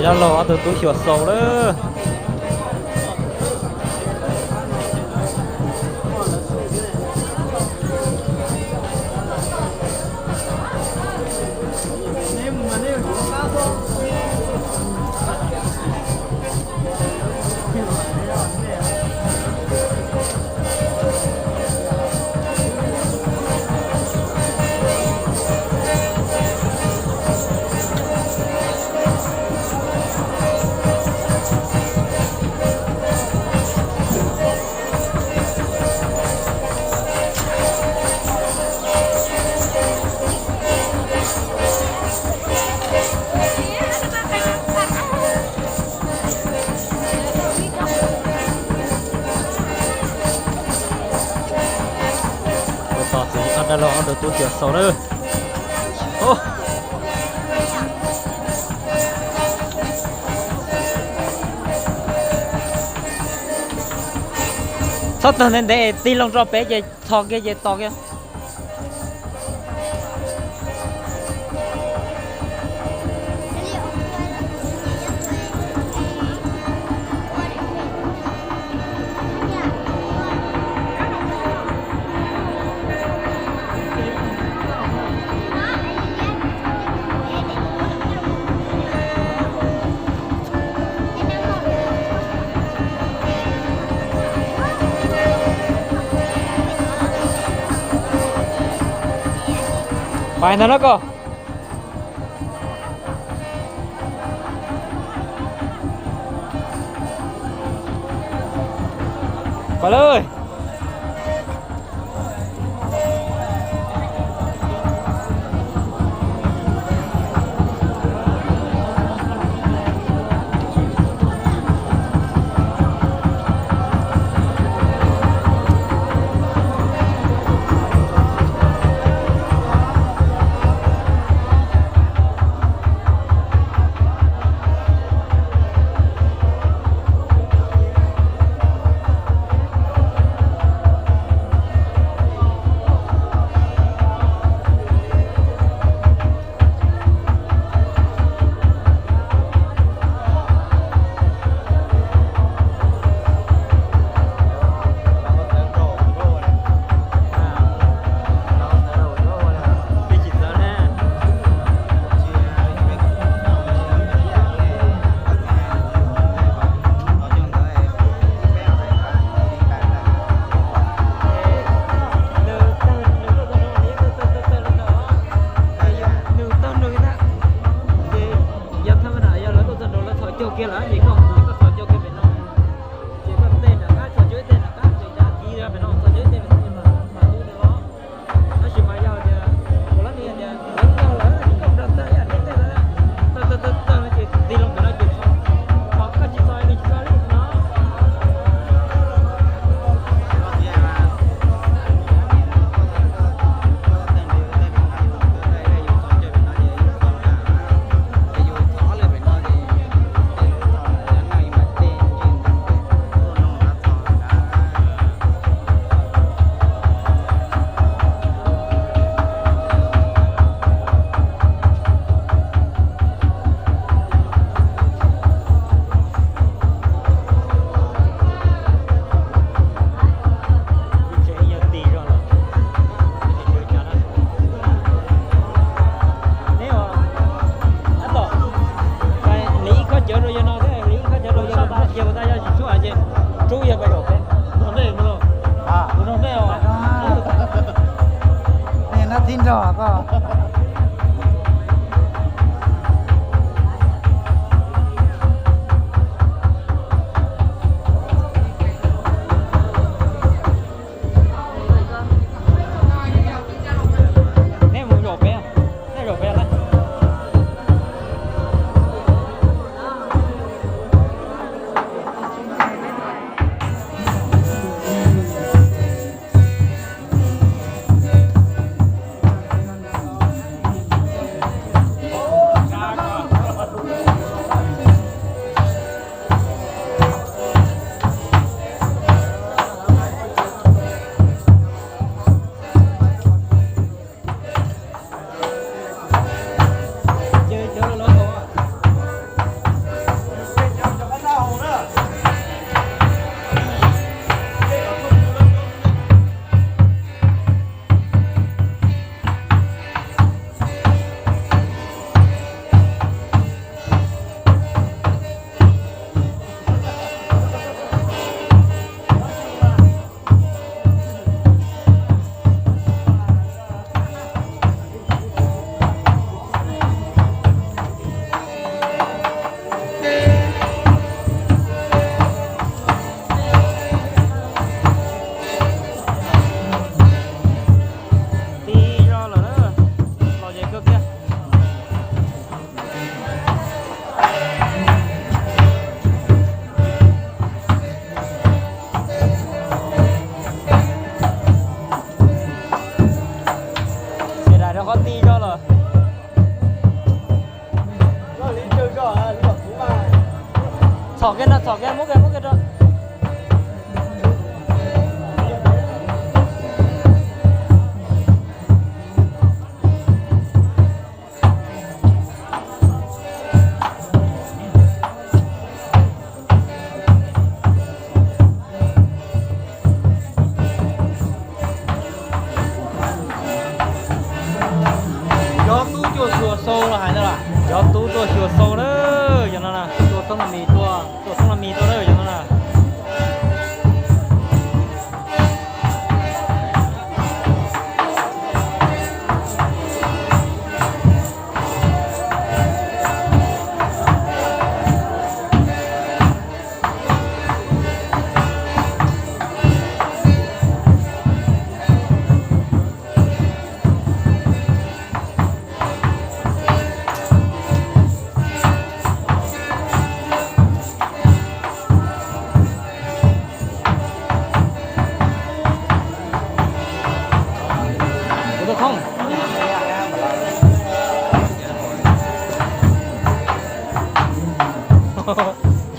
Dab laug ob tug tub xyuas xaus lawm. Tos txiv dab laug ob tug tub xyuas xaus lawm. Txhob tawg ntev ntev, tig loo rau pem ces txhos kiag ces tos kiag. Pais ntag na koj. Pais lawm. Nws tawg nws tuaj txog nraud, nws tawg nws na. Ces yog thaj ma das yog lawv tuaj txog nraud lawv txhos caug kiag lawm ces koj mus koj txhos caug kiag pem no. Ces koj tej nram qab txhos caug ib teg nram qab ces cav kiv pem no txhos caug ib teg pem no mas mam hu nws los. Tab sis mas yog tias ua lab ni tias lawv tawg lawm ces koj mus rau tawg ib yam li tej lawm, tawg tawg tawg tawg no ces tig loo pem no ces txhos, koj tsis txhos nws tsis txhos li no. Li ib khob cawv rau yawg no thiab, li ib khob cawv rau yawg no, yawg ua tab yog tsis tshuab ces rub yawg pais zaum pem. Nrog nej os. Nej nab thib nrog koj. Neb mus zaum pem, neb zaum pem lawm. Txhom kiag no, txhom kiag, muab kiag, muab kiag rau. Cov tub tuaj xyuas xau los hais no las, cov tub tuaj xyuas xau na, yog no na, tua toob las mis, tua, tua toob las mis tuaj na, yog no na.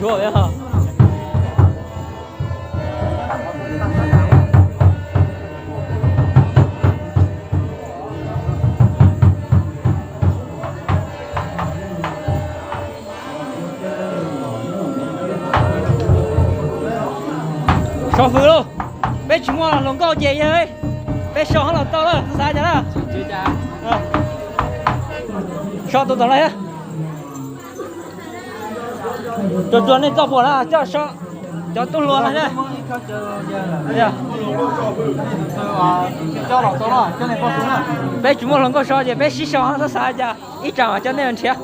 Yuav So fws lauj, peb tsis muaj hluas nkauj ces yog peb so hab los tau lawm, xav cas na. So tus tom no thiab. Tsuas tsuas nej txoj puam na coj so, cov tub hluas no thiab. Peb tsis muaj hluas nkauj so ces peb sib so hab xav cas, ib tsam mas coj nej nrhiav.